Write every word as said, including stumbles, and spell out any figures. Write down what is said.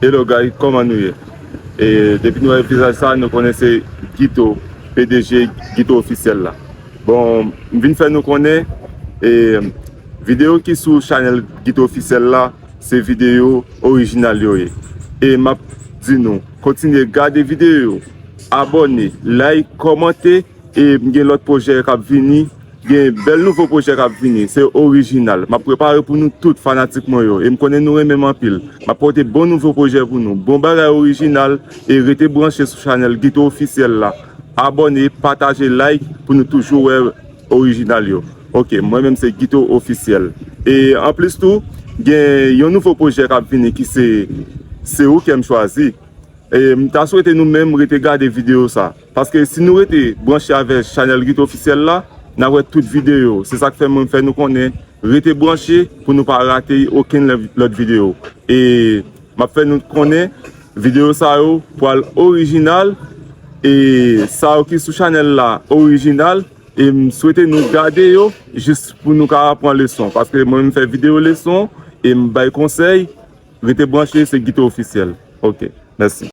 Hello guys, kòman nou ye? E depi nou wè vizaj sa, nou konnen se Guito, P D G Guito Ofisyèl la. Bon, m vin fè nou konnen, e videyo ki sou chanèl Guito Ofisyèl la, se videyo orijinal yo ye. E m ap di nou, kontinye gade videyo yo, abòne, like, kòmante, e m gen lòt pwojè k ap vini, gen bèl nouvo pwojè k ap vini, se orijinal. M ap prepare pou nou tout fanatik mwen yo, e m konnen nou renmen m anpil. M ap pote bon nouvo pwojè pou nou, bon bagay orijinal, e rete branche sou chanèl Guito Ofisyèl la. Abòne, pataje, like pou nou toujou wè orijinal yo. Ok, mwen menm se Guito Ofisyèl. E anplis tou, gen yon nouvo pwojè k ap vini ki se Se ou kè m chwazi. E m ta swete nou menm rete gade videyo sa. Paske si nou rete branche avè chanèl Guito Ofisyèl la, n a wè tout videyo. Se sa k fè mwen fè nou konnen, rete branche pou nou pa rate okenn lè- lòt videyo. E m ap fè nou konnen, videyo sa yo pral orijinal, e sa yo ki sou chanèl la orijinal, e m swete nou gade yo jis pou nou ka pran leson. Paske mwen m fè videyo leson, e m bay konsèy, rete branche, se Guito Ofisyèl. Ok, mèsi.